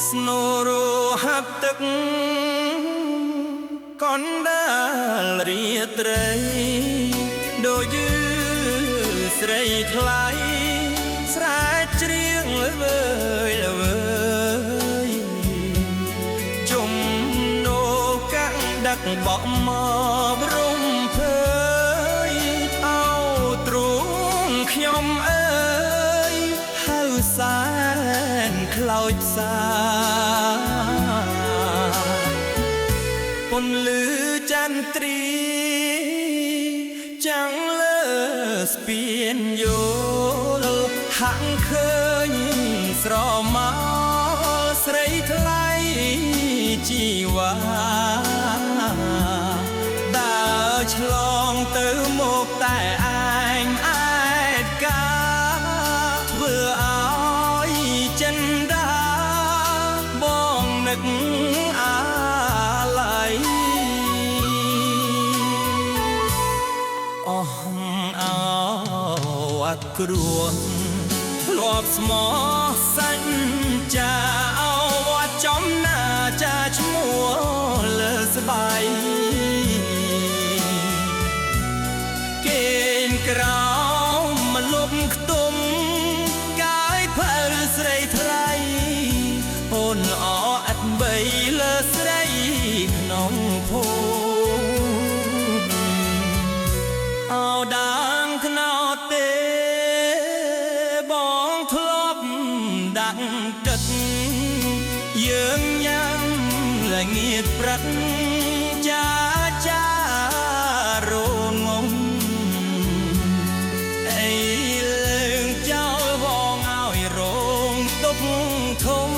ស្នូរហាប់ទឹកកណ្ដាលរាត្រីដូចយឺស្រីថ្លៃស្រែកច្រៀងល្វើយល្វើយជុំនោកាំងដឹកបក់មករំភើយអោទ្រូងខ្ញុំអើយហៅសែនខ្លោចផ្សាពន្លឺចន្ទ្រីចាំងលើស្ពានយោលហាក់ឃើញស្រមោលស្រីថ្លៃជីវ៉ាដើរឆ្លងទៅមកតែឯងឯកាធ្វើឲ្យចិនដាបងនឹកអាល័យអស់អោអគ្រោះធ្លាប់ស្មោះសញ្ចាអោវត្តចំណាចាឈ្មោះលើស្បៃគេងក្រោមលុបខ្ទុំកាយភៅស្រីថ្លៃអូនល្អឥតបីលើស្រីក្នុងភូមិអោដាងខ្នោតទេបងធ្លាប់ដាក់ទឹកយើងញ៉ាំល្ងាចព្រឹកចាចារងងំអីលើងចោលបងឲ្យរងទុកធំ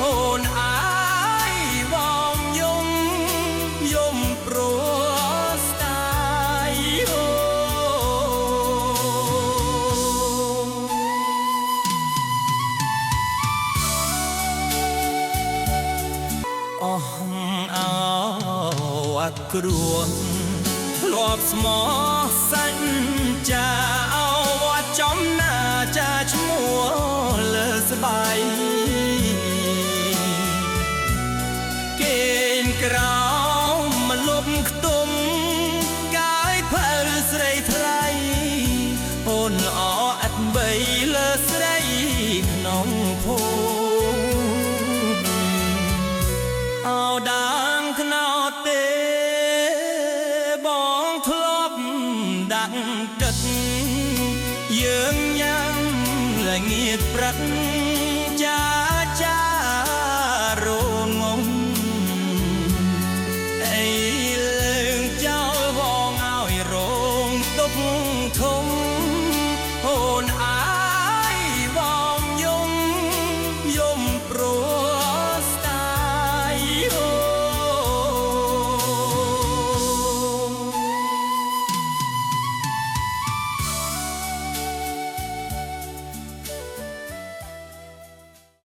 អូនអាយបងយំយំព្រោះស្ដាយអូអស់អោអគ្រោះធ្លាប់ស្មោះសញ្ចាអោវត្តចំណាចាឈ្មោះលើស្បៃគេងក្រោមលុបខ្ទុំកាយភៅស្រីថ្លៃអូនល្អឥតបីលើស្រីក្នុងភូមិអោដាងខ្នោតទេបងធ្លាប់ដាក់ទឹកយើងញ៉ាំល្ងាចព្រឹកចាចារងងំអីលើងចោលបងឲ្យរងទុកធំអូនអាយបងយំយំ